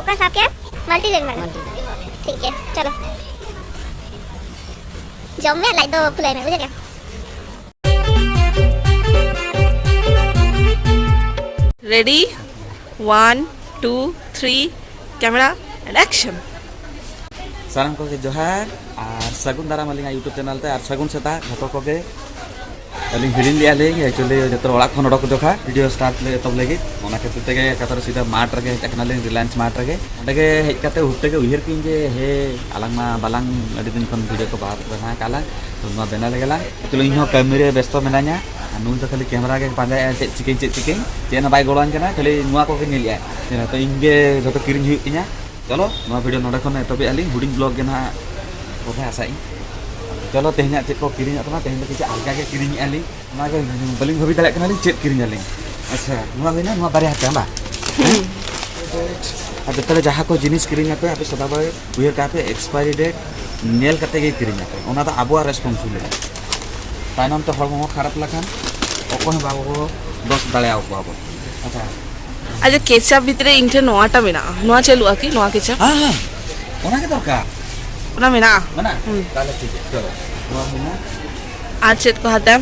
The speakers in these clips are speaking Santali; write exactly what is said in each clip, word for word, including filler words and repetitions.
ᱚᱠᱟ ᱥᱟᱵ ᱠᱮᱫ? ᱢᱟᱞᱴᱤ ᱞᱮᱱ ᱢᱟᱨᱟ᱾ ᱴᱷᱤᱠ ᱜᱮᱭᱟ, ᱪᱚᱞᱚ᱾ ᱡᱚᱢ ᱢᱮ, ᱞᱟᱡ ᱫᱚ ᱯᱷᱩᱞᱟᱭ ᱢᱮ, ᱵᱩᱡᱷᱟᱹᱣ ᱠᱮᱫᱟᱢ? Ready? One, two, three, camera and action. ᱥᱟᱱᱟᱢ ᱠᱚᱜᱮ ᱡᱚᱦᱟᱨ ᱟᱨ ᱥᱟᱹᱜᱩᱱ ᱫᱟᱨᱟᱢ ᱟᱹᱞᱤᱧᱟᱜ YouTube channel ᱛᱮ, ᱟᱨ ᱥᱟᱹᱜᱩᱱ ᱥᱮᱛᱟᱜ ᱡᱷᱚᱛᱚ ᱠᱚᱜᱮ᱾ ᱟᱹᱞᱤᱧ ᱦᱤᱲᱤᱧ ᱞᱮᱫᱼᱟ ᱞᱤᱧ, actually ᱡᱚᱛᱚ ᱚᱲᱟᱜ ᱠᱷᱚᱱ ᱚᱰᱚᱠ ᱫᱚᱠᱷᱟ video start ᱞᱮ ᱮᱛᱚᱦᱚᱵ ᱞᱟᱹᱜᱤᱫ, ᱚᱱᱟ ᱠᱷᱟᱹᱛᱤᱨ ᱛᱮᱜᱮ ᱠᱟᱛᱷᱟ ᱨᱮ ᱥᱤᱫᱷᱟ ᱢᱟᱴᱷ ᱨᱮᱜᱮ ᱦᱮᱡ ᱟᱠᱟᱱᱟᱞᱤᱧ, Reliance ᱢᱟᱴᱷ ᱨᱮᱜᱮ᱾ ᱚᱸᱰᱮ ᱜᱮ ᱦᱮᱡ ᱠᱟᱛᱮ ᱦᱩᱴ ᱛᱮᱜᱮ ᱩᱭᱦᱟᱹᱨ ᱠᱮᱫᱟᱹᱧ ᱡᱮ, ᱦᱮ, ᱟᱞᱟᱝ ᱢᱟ ᱵᱟᱞᱟᱝ, ᱟᱹᱰᱤ ᱫᱤᱱ ᱠᱷᱚᱱ video ᱠᱚ ᱵᱟᱝ ᱵᱮᱱᱟᱣ ᱟᱠᱟᱫ ᱞᱟᱝ, ᱛᱚ ᱱᱚᱣᱟ ᱵᱮᱱᱟᱣ ᱞᱮᱜᱮ ᱞᱟᱝ᱾ Actually ᱤᱧ ᱦᱚᱸ ᱠᱟᱹᱢᱤ ᱨᱮ ᱵᱮᱥᱛᱚ ᱢᱮᱱᱟᱧᱟ, ᱟᱨ ᱱᱩᱭ ᱫᱚ ᱠᱷᱟᱹᱞᱤ ᱠᱮᱢᱮᱨᱟ ᱜᱮ ᱯᱟᱸᱡᱟᱭᱮᱫᱼᱟ, ᱪᱮᱫ ᱪᱤᱠᱟᱹᱧ, ᱪᱮᱫ ᱪᱤᱠᱟᱹᱧ, ᱪᱮᱫ ᱦᱚᱸ ᱵᱟᱭ ᱜᱚᱲᱚᱣᱟᱹᱧ ᱠᱟᱱᱟ, ᱠᱷᱟᱹᱞᱤ ᱱᱚᱣᱟ ᱠᱚᱜᱮ ᱧᱮᱞᱮᱫᱼᱟᱭ᱾ ᱛᱚ ᱤᱧ ᱜᱮ ᱡᱷᱚᱛᱚ ᱠᱤᱨᱤᱧ ᱦᱩᱭᱩᱜ ᱛᱤᱧᱟ᱾ ᱪᱚᱞᱚ, ᱱᱚᱣᱟ video ᱱᱚᱰᱮ ᱠᱷᱚᱱ ᱮᱛᱚᱦᱚᱵᱮᱜᱼᱟ ᱞᱤᱧ, ᱦᱩᱰᱤᱧ vlog ᱜᱮ ᱱᱟᱦᱟᱜ ᱵᱚᱫᱷᱚᱭ ᱟᱥᱟᱭᱟᱹᱧ᱾ ᱪᱚᱞᱚ, ᱛᱮᱦᱮᱧᱟᱜ ᱪᱮᱫ ᱠᱚ ᱠᱤᱨᱤᱧᱚᱜ ᱠᱟᱱᱟ, ᱛᱮᱦᱮᱧ ᱫᱚ ᱠᱤᱪᱷᱩ ᱟᱞᱜᱟ ᱜᱮ ᱠᱤᱨᱤᱧᱮᱜᱼᱟ ᱞᱤᱧ, ᱚᱱᱟ ᱜᱮ ᱵᱟᱹᱞᱤᱧ ᱵᱷᱟᱹᱵᱤ ᱫᱟᱲᱮᱭᱟᱜ ᱠᱟᱱᱟ ᱞᱤᱧ ᱪᱮᱫ ᱠᱤᱨᱤᱧ ᱟᱹᱞᱤᱧ᱾ ᱟᱪᱪᱷᱟ, ᱱᱚᱣᱟ ᱦᱩᱭᱱᱟ, ᱱᱚᱣᱟ ᱵᱟᱨᱭᱟ ᱦᱟᱛᱟᱣ ᱵᱟᱝ? ᱟᱨ ᱡᱚᱛᱚ ᱦᱚᱲ ᱡᱟᱦᱟᱸ ᱠᱚ ᱡᱤᱱᱤᱥ ᱠᱤᱨᱤᱧ ᱟᱯᱮ, ᱟᱯᱮ ᱥᱚᱫᱟ ᱵᱟᱭ ᱩᱭᱦᱟᱹᱨ ᱠᱟᱜ ᱯᱮ, expiry date ᱧᱮᱞ ᱠᱟᱛᱮ ᱜᱮ ᱠᱤᱨᱤᱧ ᱟᱯᱮ, ᱚᱱᱟ ᱫᱚ ᱟᱵᱚᱣᱟᱜ responsibility᱾ ᱛᱟᱭᱱᱚᱢ ᱛᱮ ᱦᱚᱲᱢᱚ ᱦᱚᱸ ᱠᱷᱟᱨᱟᱯ ᱞᱮᱠᱷᱟᱱ ᱚᱠᱚᱭ ᱦᱚᱸ ᱵᱟᱵᱚ ᱫᱚᱥ ᱫᱟᱲᱮᱭᱟᱠᱚᱣᱟ ᱵᱚ᱾ ᱟᱪᱪᱷᱟ᱾ ᱟᱪᱪᱷᱟ, ᱠᱮᱪᱟᱯ ᱵᱷᱤᱛᱨᱤ ᱤᱧ ᱴᱷᱮᱱ ᱱᱚᱣᱟᱴᱟ ᱢᱮᱱᱟᱜᱼᱟ, ᱱᱚᱣᱟ ᱪᱟᱹᱞᱩᱜᱼᱟ ᱠᱤ, ᱱᱚᱣᱟ ᱠᱮᱪᱟᱯ? ᱦᱮᱸ, ᱦᱮᱸ, ᱚᱱᱟ ᱜᱮ ᱫᱚᱨᱠᱟᱨ᱾ ᱚᱱᱟ ᱢᱮᱱᱟᱜᱼᱟ? ᱢᱮᱱᱟᱜᱼᱟ? ᱦᱩᱸ᱾ ᱛᱟᱦᱞᱮ ᱴᱷᱤᱠ ᱜᱮᱭᱟ, ᱪᱚᱞᱚ, ᱱᱚᱣᱟ ᱦᱩᱭᱱᱟ᱾ ᱟᱨ ᱪᱮᱫ ᱠᱚ ᱦᱟᱛᱟᱣ?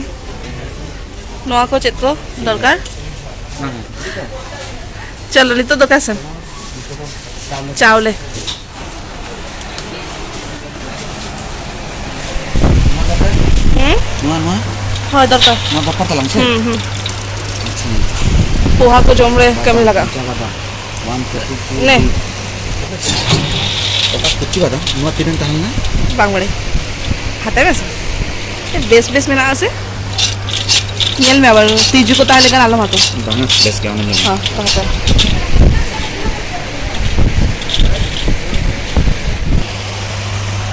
ᱱᱚᱣᱟ ᱠᱚ ᱪᱮᱫ ᱠᱚ ᱫᱚᱨᱠᱟᱨ? ᱦᱮᱸ, ᱦᱮᱸ, ᱴᱷᱤᱠ ᱜᱮᱭᱟ᱾ ᱪᱚᱞᱚ, ᱱᱤᱛᱚᱜ ᱫᱚ ᱚᱠᱟ ᱥᱮᱱ? ᱪᱟᱣᱞᱮ᱾ ᱪᱟᱣᱞᱮ᱾ ᱦᱩᱸ? ᱱᱚᱣᱟ, ᱱᱚᱣᱟ? ᱦᱳᱭ, ᱫᱚᱨᱠᱟᱨ᱾ ᱱᱚᱣᱟ ᱫᱚᱨᱠᱟᱨ ᱛᱟᱞᱟᱝ ᱥᱮ? ᱦᱩᱸ, ᱦᱩᱸ᱾ ᱟᱪᱪᱷᱟ᱾ ᱯᱳᱦᱟ ᱠᱚ ᱡᱚᱢ ᱨᱮ ᱠᱟᱹᱢᱤ ᱞᱟᱜᱟᱜᱼᱟ᱾ ᱪᱟ ᱵᱟᱫᱟᱢ, one thirty two ᱱᱮ᱾ ᱚᱠᱟ ᱠᱩᱪᱤ ᱵᱟᱫᱟᱢ? ᱱᱚᱣᱟ ᱛᱤᱱᱟᱹᱜ ᱛᱟᱦᱮᱸ ᱞᱮᱱᱟ? ᱵᱟᱝ ᱵᱟᱲᱟᱭ᱾ ᱦᱟᱛᱟᱣ ᱢᱮᱥᱮ᱾ ᱵᱮᱥ ᱵᱮᱥ ᱢᱮᱱᱟᱜᱼᱟ ᱥᱮ? ᱧᱮᱞ ᱢᱮ ᱟᱵᱟᱨ, ᱛᱤᱡᱩ ᱠᱚ ᱛᱟᱦᱮᱸ ᱞᱮᱱᱠᱷᱟᱱ ᱟᱞᱚᱢ ᱦᱟᱛᱟᱣᱟ᱾ ᱵᱟᱝᱟ, ᱵᱮᱥ ᱜᱮ, ᱚᱱᱟ ᱧᱮᱞ ᱢᱮ᱾ ᱦᱚᱸ, ᱛᱚ ᱦᱟᱛᱟᱣ᱾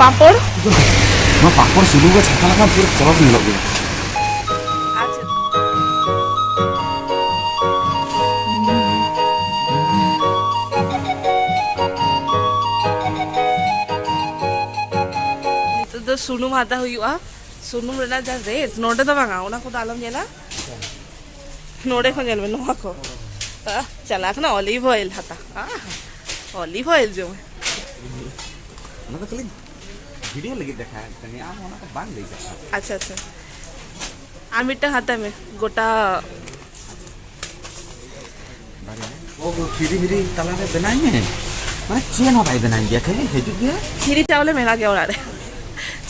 ᱯᱟᱸᱯᱚᱲ? ᱱᱚᱣᱟ ᱯᱟᱸᱯᱚᱲ ᱥᱩᱱᱩᱢ ᱨᱮ ᱪᱷᱟᱠᱟ ᱞᱮᱠᱷᱟᱱ ᱯᱩᱨᱟᱹ ᱪᱚᱨᱚᱠ ᱧᱮᱞᱚᱜ ᱜᱮᱭᱟ᱾ ᱟᱪᱪᱷᱟ᱾ ᱱᱤᱛᱚᱜ ᱫᱚ ᱥᱩᱱᱩᱢ ᱦᱟᱛᱟᱣ ᱦᱩᱭᱩᱜᱼᱟ᱾ ᱥᱩᱱᱩᱢ ᱨᱮᱱᱟᱜ ᱡᱟ rate, ᱱᱚᱰᱮ ᱫᱚ ᱵᱟᱝᱟ, ᱚᱱᱟ ᱠᱚᱫᱚ ᱟᱞᱚᱢ ᱧᱮᱞᱟ᱾ ᱱᱚᱰᱮ ᱠᱷᱚᱱ ᱧᱮᱞ ᱢᱮ, ᱱᱚᱣᱟ ᱠᱚ᱾ ᱟᱦ, ᱪᱟᱞᱟᱜ ᱠᱟᱱᱟ olive oil ᱦᱟᱛᱟᱣ᱾ ᱟᱦ, ᱚᱞᱤᱵᱷ ᱚᱭᱮᱞ ᱡᱚᱢ᱾ ᱚᱱᱟ ᱫᱚ ᱠᱷᱟᱹᱞᱤ ᱵᱷᱤᱰᱤᱭᱳ ᱞᱟᱹᱜᱤᱫ ᱫᱮᱠᱷᱟᱣ ᱠᱟᱹᱱᱟᱹᱧ, ᱟᱢ ᱚᱱᱟ ᱠᱚ ᱵᱟᱝ ᱞᱟᱹᱭ ᱠᱟᱛᱷᱟ᱾ ᱟᱪᱪᱷᱟ, ᱟᱪᱪᱷᱟ᱾ ᱟᱨ ᱢᱤᱫᱴᱟᱝ ᱦᱟᱛᱟᱣ ᱢᱮ, ᱜᱚᱴᱟ᱾ ᱵᱟᱨᱭᱟ᱾ ᱚ, ᱯᱷᱤᱨᱤ ᱢᱤᱨᱤ ᱛᱟᱞᱟᱨᱮ ᱵᱮᱱᱟᱣ ᱢᱮ᱾ ᱢᱟᱱᱮ ᱪᱮᱫ ᱦᱚᱸ ᱵᱟᱭ ᱵᱮᱱᱟᱣ ᱜᱮᱭᱟ, ᱠᱷᱟᱹᱞᱤ ᱦᱤᱡᱩᱜ ᱜᱮᱭᱟ᱾ ᱠᱷᱤᱨᱤ ᱪᱟᱣᱞᱮ ᱢᱮᱱᱟᱜ ᱜᱮᱭᱟ ᱚᱲᱟᱜ ᱨᱮ᱾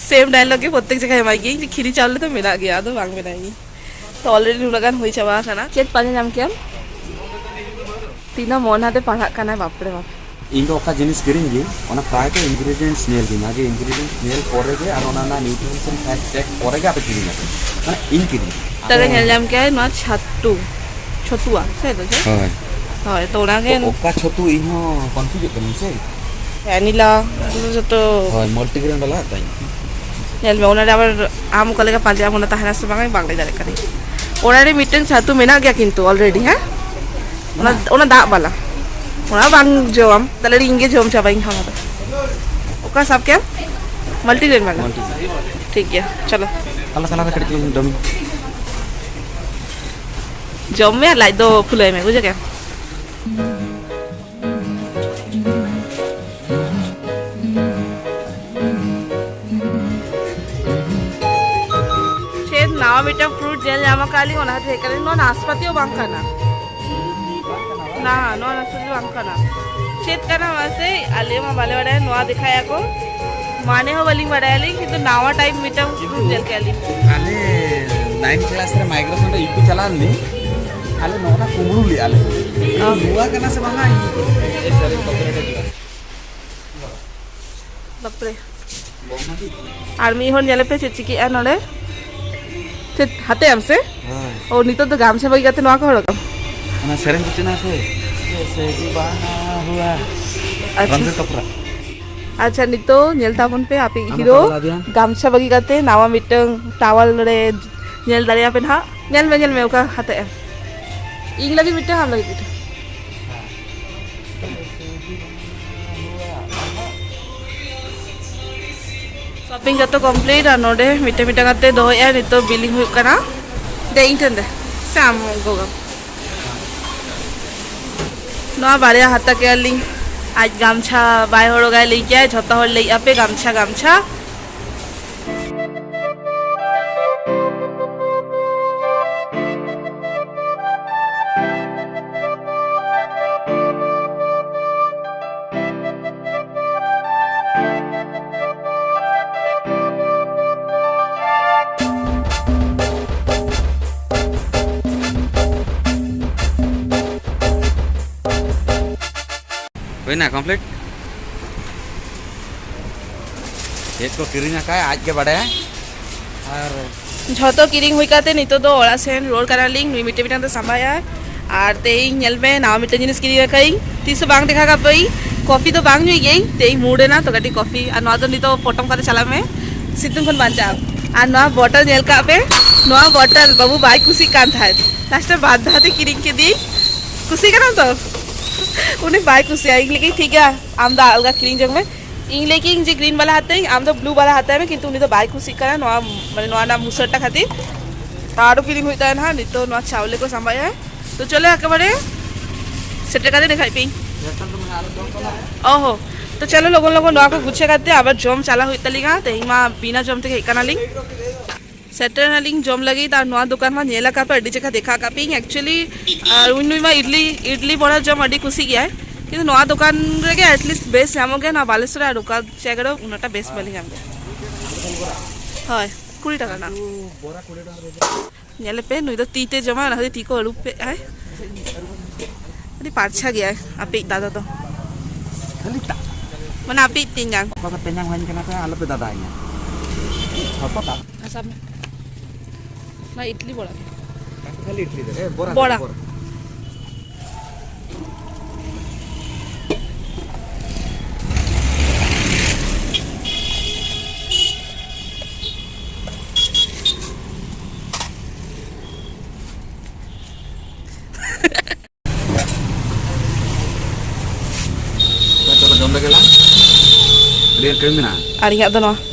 ᱥᱮᱢ ᱰᱟᱭᱞᱚᱜ ᱜᱮ ᱯᱨᱚᱛᱮᱠ ᱡᱟᱭᱜᱟᱭ ᱮᱢᱟᱭ ᱜᱮᱭᱟ, ᱤᱧ ᱫᱚ ᱠᱷᱤᱨᱤ ᱪᱟᱣᱞᱮ ᱫᱚ ᱢᱮᱱᱟᱜ ᱜᱮᱭᱟ, ᱟᱫᱚ ᱵᱟᱝ ᱵᱮᱱᱟᱣ ᱜᱮᱭᱟ᱾ ᱛᱚ, ᱚᱞᱨᱮᱰᱤ ᱱᱩᱱᱟᱹᱜ ᱜᱟᱱ ᱦᱩᱭ ᱪᱟᱵᱟ ᱟᱠᱟᱱᱟ᱾ ᱪᱮᱫ ᱯᱟᱸᱡᱟ ᱧᱟᱢ ᱠᱮᱭᱟᱢ? ᱛᱤᱱᱟᱹᱜ ᱢᱚᱱ ᱟᱛᱮ ᱯᱟᱲᱦᱟᱜ ᱠᱟᱱᱟᱭ, ᱵᱟᱯᱨᱮ ᱵᱟᱯ᱾ ᱤᱧ ᱫᱚ ᱚᱠᱟ ᱡᱤᱱᱤᱥ ᱠᱤᱨᱤᱧ ᱜᱮ, ᱚᱱᱟ ᱯᱨᱟᱭ ᱫᱚ ingredients ᱧᱮᱞ ᱜᱤᱧ, ᱟᱜᱮ ingredients ᱧᱮᱞ ᱯᱚᱨᱮ ᱜᱮ, ᱟᱨ ᱚᱱᱟ ᱨᱮᱱᱟᱜ nutrition fact check ᱯᱚᱨᱮ ᱜᱮ ᱟᱫᱚ ᱠᱤᱨᱤᱧ ᱟᱠᱚ᱾ ᱢᱟᱱᱮ ᱤᱧ ᱠᱤᱨᱤᱧ᱾ ᱛᱚᱵᱮ ᱟᱫᱚ ᱧᱮᱞ ᱧᱟᱢ ᱠᱮᱜᱼᱟᱭ ᱱᱚᱣᱟ ᱪᱷᱟᱛᱩ, ᱪᱷᱚᱛᱩᱣᱟ, ᱥᱮ ᱫᱚ ᱪᱮᱫ? ᱦᱳᱭ᱾ ᱦᱳᱭ, ᱛᱚ ᱚᱱᱟᱜᱮ᱾ ᱛᱚ ᱚᱠᱟ ᱪᱷᱚᱛᱩ ᱤᱧ ᱦᱚᱸ confuse ᱚᱜ ᱠᱟᱹᱱᱟᱹᱧ ᱥᱮ᱾ ᱵᱷᱮᱱᱤᱞᱟ, ᱡᱚᱛᱚ᱾ ᱦᱳᱭ, multigrain ᱵᱟᱞᱟ ᱛᱟᱹᱧ᱾ ᱧᱮᱞ ᱢᱮ, ᱚᱱᱟᱨᱮ ᱟᱵᱟᱨ ᱟᱢ ᱚᱠᱟ ᱞᱮᱠᱟ ᱯᱟᱸᱡᱟ ᱟᱢ, ᱚᱱᱟ ᱛᱟᱦᱮᱱᱟ ᱥᱮ ᱵᱟᱝ, ᱵᱟᱝ ᱞᱟᱹᱭ ᱫᱟᱲᱮᱭᱟᱜ ᱠᱟᱹᱱᱟᱹᱧ᱾ ᱚᱲᱟᱜ ᱨᱮ ᱢᱤᱫᱴᱟᱝ ᱪᱷᱟᱛᱩ ᱢᱮᱱᱟᱜ ᱜᱮᱭᱟ ᱠᱤᱱᱛᱩ already, ᱦᱮᱸ? ᱚᱱᱟ, ᱚᱱᱟ ᱫᱟᱜ ᱵᱟᱞᱟ᱾ ᱚᱱᱟ ᱵᱟᱝ ᱡᱚᱢᱟᱢ, ᱛᱟᱦᱞᱮ ᱤᱧ ᱜᱮ ᱡᱚᱢ ᱪᱟᱵᱟᱭᱤᱧ ᱦᱟᱸᱜ ᱚᱱᱟ ᱫᱚ᱾ ᱚᱠᱟ ᱥᱟᱵ ᱠᱮᱜᱼᱟᱢ? Multigrain ᱵᱟᱞᱟ? Multigrain᱾ ᱴᱷᱤᱠ ᱜᱮᱭᱟ, ᱪᱚᱞᱚ᱾ ᱛᱟᱦᱞᱮ ᱛᱟᱞᱟᱨᱮ ᱠᱟᱹᱴᱤᱡ ᱪᱩᱞᱩᱝ ᱡᱚᱢ᱾ ᱡᱚᱢ ᱢᱮ, ᱞᱟᱡ ᱫᱚ ᱯᱷᱩᱞᱟᱹᱭ ᱢᱮ, ᱵᱩᱡᱷᱟᱹᱣ ᱠᱮᱜᱼᱟᱢ? ᱪᱮᱫ ᱱᱟᱣᱟ ᱢᱤᱫᱴᱟᱝ fruit ᱧᱮᱞ ᱧᱟᱢ ᱟᱠᱟᱫ ᱞᱤᱧ, ᱚᱱᱟ ᱠᱷᱟᱹᱛᱤᱨ ᱦᱮᱡ ᱠᱟᱱᱟ᱾ ᱱᱚᱣᱟ ᱱᱟᱥᱯᱟᱛᱤ ᱦᱚᱸ ᱵᱟᱝ ᱠᱟᱱᱟ᱾ ᱱᱟ, ᱱᱚᱣᱟ ᱱᱟᱥᱯᱟᱛᱤ ᱵᱟᱝ ᱠᱟᱱᱟ᱾ ᱪᱮᱫ ᱠᱟᱱᱟ ᱢᱟᱥᱮ? ᱟᱞᱮ ᱢᱟ ᱵᱟᱞᱮ ᱵᱟᱲᱟᱭᱟ᱾ ᱱᱚᱣᱟ ᱫᱮᱠᱷᱟᱭᱟᱠᱚ, ᱢᱟᱱᱮ ᱦᱚᱸ ᱵᱟᱹᱞᱤᱧ ᱵᱟᱲᱟᱭᱟᱞᱤᱧ, ᱠᱤᱱᱛᱩ ᱱᱟᱣᱟ type ᱢᱤᱫᱴᱟᱝ fruit ᱧᱮᱞ ᱠᱮᱫ ᱞᱤᱧ᱾ ᱟᱞᱮ ninth class ᱨᱮ migration ᱨᱮ ᱤᱫᱤ ᱪᱟᱞᱟᱣ ᱞᱮᱱᱟᱹᱧ᱾ ᱟᱞᱮ ᱱᱚᱝᱠᱟ ᱠᱩᱢᱵᱽᱲᱩ ᱞᱮᱜᱼᱟ ᱞᱮ᱾ ᱚ᱾ ᱱᱚᱣᱟ ᱠᱟᱱᱟ ᱥᱮ ᱵᱟᱝᱟ? ᱵᱟᱯᱨᱮ᱾ ᱟᱨ ᱢᱤᱫ ᱦᱚᱲ ᱧᱮᱞᱮ ᱯᱮ ᱪᱮᱫ ᱪᱤᱠᱟᱹᱜᱼᱟ ᱱᱚᱰᱮ᱾ ᱪᱮᱫ ᱦᱟᱛᱮ ᱟᱢ ᱥᱮ? ᱦᱳᱭ᱾ ᱚ, ᱱᱤᱛᱚᱜ ᱫᱚ ᱜᱟᱢᱪᱷᱟ ᱵᱟᱹᱜᱤ ᱠᱟᱛᱮ ᱱᱚᱣᱟ ᱠᱚ ᱦᱚᱨᱚᱜᱟ? ᱚᱱᱟ ᱥᱮᱨᱮᱧ ᱠᱚ ᱪᱮᱫ ᱥᱮ? ᱥᱮ ᱫᱤᱣᱟᱱᱟ ᱦᱩᱣᱟ᱾ ᱟᱪᱪᱷᱟ᱾ ᱨᱟᱢᱫᱮᱵ ᱴᱚᱯᱨᱟ᱾ ᱟᱪᱪᱷᱟ, ᱱᱤᱛᱚᱜ ᱧᱮᱞ ᱛᱟᱵᱚᱱ ᱯᱮ ᱟᱯᱮ ᱟᱢ ᱦᱤᱨᱳ ᱚᱠᱟ ᱵᱟᱞᱟ ᱫᱤᱭᱟ? ᱜᱟᱢᱪᱷᱟ ᱵᱟᱹᱜᱤ ᱠᱟᱛᱮ ᱱᱟᱣᱟ ᱢᱤᱫᱴᱟᱝ towel ᱨᱮ ᱧᱮᱞ ᱫᱟᱲᱮᱭᱟᱯᱮ ᱱᱟᱦᱟᱜ᱾ ᱧᱮᱞ ᱢᱮ, ᱧᱮᱞ ᱢᱮ, ᱚᱠᱟ ᱦᱟᱛᱮ ᱮᱢ᱾ ᱤᱧ ᱞᱟᱹᱜᱤᱫ ᱢᱤᱫᱴᱟᱝ, ᱟᱢ ᱞᱟᱹᱜᱤᱫ ᱢᱤᱫᱴᱟᱝ᱾ ᱥᱚᱯᱤᱝ ᱡᱚᱛᱚ complete, ᱟᱨ ᱱᱚᱰᱮ ᱢᱤᱫᱴᱟᱝ ᱢᱤᱫᱴᱟᱝ ᱠᱟᱛᱮ ᱫᱚᱦᱚᱭᱮᱫᱼᱟ᱾ ᱱᱤᱛᱚᱜ billing ᱦᱩᱭᱩᱜ ᱠᱟᱱᱟ᱾ ᱫᱮ, ᱤᱧ ᱴᱷᱮᱱ ᱫᱮ᱾ ᱥᱮ ᱟᱢ ᱜᱚᱜᱚ? ᱱᱚᱣᱟ ᱵᱟᱨᱭᱟ ᱦᱟᱛᱟᱣ ᱠᱮᱜᱼᱟ ᱞᱤᱧ᱾ ᱟᱡ ᱜᱟᱢᱪᱷᱟ ᱵᱟᱭ ᱦᱚᱨᱚᱜᱟᱭ ᱞᱟᱹᱭ ᱠᱮᱜᱼᱟᱭ, ᱡᱷᱚᱛᱚ ᱦᱚᱲ ᱞᱟᱹᱭᱮᱫᱼᱟ ᱯᱮ ᱜᱟᱢᱪᱷᱟ, ᱜᱟᱢᱪᱷᱟ᱾ ᱦᱩᱭᱱᱟ complete? ᱪᱮᱫ ᱠᱚ ᱠᱤᱨᱤᱧ ᱟᱠᱟᱫ ᱟᱡ ᱜᱮ ᱵᱟᱰᱟᱭᱟ᱾ ᱟᱨ ᱡᱷᱚᱛᱚ ᱠᱤᱨᱤᱧ ᱦᱩᱭ ᱠᱟᱛᱮ ᱱᱤᱛᱚᱜ ᱫᱚ ᱚᱲᱟᱜ ᱥᱮᱱ ᱨᱩᱣᱟᱹᱲ ᱠᱟᱱᱟᱞᱤᱧ᱾ ᱱᱩᱭ ᱢᱤᱫᱴᱮᱱ ᱢᱤᱫᱴᱮᱱ ᱛᱮ ᱥᱟᱢᱵᱟᱭᱟ᱾ ᱟᱨ ᱛᱮᱦᱮᱧ ᱧᱮᱞ ᱢᱮ, ᱱᱟᱣᱟ ᱢᱤᱫᱴᱮᱱ ᱡᱤᱱᱤᱥ ᱠᱤᱨᱤᱧ ᱟᱠᱟᱫᱟᱹᱧ, ᱛᱤᱥ ᱦᱚᱸ ᱵᱟᱝ ᱫᱮᱠᱷᱟ ᱠᱟᱜ ᱯᱮ᱾ ᱠᱚᱯᱷᱤ ᱫᱚ ᱵᱟᱝ ᱧᱩᱭ ᱜᱮᱭᱟᱹᱧ, ᱛᱮᱦᱮᱧ mood ᱮᱱᱟ, ᱛᱚ ᱠᱟᱹᱴᱤᱡ ᱠᱚᱯᱷᱤ᱾ ᱟᱨ ᱱᱚᱣᱟ ᱫᱚ ᱱᱤᱛᱚᱜ ᱯᱚᱴᱚᱢ ᱠᱟᱛᱮ ᱪᱟᱞᱟᱜ ᱢᱮ, ᱥᱤᱛᱩᱝ ᱠᱷᱚᱱ ᱵᱟᱧᱪᱟᱜ ᱟᱢ᱾ ᱟᱨ ᱱᱚᱣᱟ ᱵᱚᱴᱚᱞ ᱧᱮᱞ ᱠᱟᱜ ᱯᱮ, ᱱᱚᱣᱟ ᱵᱚᱴᱚᱞ ᱵᱟᱹᱵᱩ ᱵᱟᱭ ᱠᱩᱥᱤᱜ ᱠᱟᱱ ᱛᱟᱦᱮᱸᱫ, ᱞᱟᱥᱴ ᱨᱮ ᱵᱟᱨ ᱫᱷᱟᱣ ᱛᱮ ᱠᱤᱨᱤᱧ ᱠᱮᱫᱮᱭᱟᱹᱧ᱾ ᱠᱩᱥᱤ ᱠᱟᱱᱟᱢ ᱛᱚ? ᱩᱱᱤ ᱵᱟᱭ ᱠᱩᱥᱤᱭᱟ᱾ ᱤᱧ ᱞᱟᱹᱭ ᱠᱮᱫᱟᱹᱧ, "ᱴᱷᱤᱠ ᱜᱮᱭᱟ, ᱟᱢ ᱫᱚ ᱟᱞᱜᱟ ᱠᱤᱨᱤᱧ ᱡᱚᱝ ᱢᱮ᱾" ᱤᱧ ᱞᱟᱹᱭ ᱠᱮᱫᱟᱹᱧ ᱡᱮ green ᱵᱟᱞᱟ ᱦᱟᱛᱟᱣ ᱟᱹᱧ, ᱟᱢ ᱫᱚ blue ᱵᱟᱞᱟ ᱦᱟᱛᱟᱣ ᱢᱮ, ᱠᱤᱱᱛᱩ ᱩᱱᱤ ᱫᱚ ᱵᱟᱭ ᱠᱩᱥᱤᱜ ᱠᱟᱱᱟ ᱱᱚᱣᱟ, ᱢᱟᱱᱮ ᱱᱚᱣᱟ ᱨᱮᱱᱟᱜ ᱢᱩᱥᱟᱹᱨ ᱴᱟ ᱠᱷᱟᱹᱛᱤᱨ᱾ ᱛᱚ ᱟᱨᱚ ᱠᱤᱨᱤᱧ ᱦᱩᱭᱩᱜ ᱛᱟᱭᱟ ᱱᱟᱦᱟᱜ᱾ ᱱᱤᱛᱚᱜ ᱱᱚᱣᱟ ᱪᱟᱣᱞᱮ ᱠᱚ ᱥᱟᱢᱵᱟᱭᱟ᱾ ᱛᱚ ᱪᱚᱞᱚ ᱮᱠᱮᱵᱟᱨᱮ ᱥᱮᱴᱮᱨ ᱠᱟᱛᱮ ᱫᱮᱠᱷᱟᱭ ᱯᱮ᱾ ᱚ ᱦᱚ, ᱛᱚ ᱪᱚᱞᱚ ᱞᱚᱜᱚᱱ ᱞᱚᱜᱚᱱ ᱱᱚᱣᱟ ᱠᱚ ᱜᱩᱪᱷᱟᱹ ᱠᱟᱛᱮ ᱟᱵᱟᱨ ᱡᱚᱢ ᱪᱟᱞᱟᱣ ᱦᱩᱭᱩᱜ ᱛᱟᱞᱮᱭᱟ᱾ ᱛᱮᱦᱮᱧ ᱢᱟ ᱵᱤᱱᱟ ᱡᱚᱢ ᱛᱮᱜᱮ ᱦᱮᱡ ᱠᱟᱱᱟᱞᱤᱧ᱾ ᱥᱮᱴᱮᱨ ᱮᱱᱟᱞᱤᱧ ᱡᱚᱢ ᱞᱟᱹᱜᱤᱫ, ᱟᱨ ᱱᱚᱣᱟ ᱫᱚᱠᱟᱱ ᱢᱟ ᱧᱮᱞ ᱟᱠᱟᱫ ᱯᱮ, ᱟᱹᱰᱤ ᱡᱟᱭᱜᱟ ᱫᱮᱠᱷᱟᱣ ᱟᱠᱟᱫ ᱯᱮᱭᱟᱹᱧ actually᱾ ᱟᱨ ᱩᱱᱤ ᱱᱩᱭ ᱢᱟ ᱤᱰᱞᱤ, ᱤᱰᱞᱤ ᱵᱚᱲᱟ ᱡᱚᱢ ᱟᱹᱰᱤ ᱠᱩᱥᱤ ᱜᱮᱭᱟᱭ, ᱠᱤᱱᱛᱩ ᱱᱚᱣᱟ ᱫᱚᱠᱟᱱ ᱨᱮᱜᱮ at least ᱵᱮᱥ ᱧᱟᱢᱚᱜ ᱜᱮᱭᱟ᱾ ᱱᱚᱣᱟ ᱵᱟᱞᱮᱥᱚᱨ ᱨᱮ ᱟᱨ ᱚᱠᱟ ᱡᱟᱭᱜᱟ ᱨᱮ ᱩᱱᱟᱹᱜᱴᱟ ᱵᱮᱥ ᱵᱟᱹᱞᱤᱧ ᱧᱟᱢ ᱜᱮᱭᱟ᱾ ᱦᱳᱭ, ᱠᱩᱲᱤ ᱴᱟᱠᱟ ᱨᱮᱱᱟᱜ᱾ ᱧᱮᱞᱮ ᱯᱮ, ᱱᱩᱭ ᱫᱚ ᱛᱤ ᱛᱮ ᱡᱚᱢᱟ, ᱚᱱᱟ ᱠᱷᱟᱹᱛᱤᱨ ᱛᱤ ᱠᱚ ᱟᱹᱨᱩᱵ ᱯᱮ ᱟᱭ᱾ ᱟᱹᱰᱤ ᱯᱟᱨᱪᱷᱟ ᱜᱮᱭᱟᱭ ᱟᱯᱮᱭᱤᱡ ᱫᱟᱫᱟ ᱫᱚ᱾ ᱠᱷᱟᱹᱞᱤ ᱫᱟᱜ᱾ ᱢᱟᱱᱮ ᱟᱯᱮᱭᱤᱡ ᱛᱮᱧᱟᱝ᱾ ᱚᱠᱟ ᱠᱚ ᱛᱮᱧᱟᱝ ᱦᱩᱭ ᱠᱟᱱᱟ ᱯᱮ, ᱟᱞᱚᱯᱮ ᱫᱟᱫᱟᱭᱟ᱾ ᱡᱷᱚᱛᱚ ᱫᱟᱜ᱾ ᱟᱥᱟᱢ᱾ ᱚᱱᱟ ᱤᱰᱞᱤ ᱵᱚᱲᱟ᱾ ᱠᱷᱟᱹᱞᱤ ᱤᱰᱞᱤ ᱫᱚ, ᱮ, ᱵᱚᱨᱟ ᱵᱚᱲᱟ᱾ ᱵᱚᱨᱟ᱾ ᱪᱚᱞᱚ ᱡᱚᱢ ᱞᱮᱜᱮ ᱞᱟᱝ᱾ ᱟᱹᱰᱤ ᱜᱟᱱ ᱠᱟᱹᱢᱤ ᱢᱮᱱᱟᱜᱼᱟ᱾ ᱟᱨ ᱤᱧᱟᱹᱜ ᱫᱚ ᱱᱚᱣᱟ᱾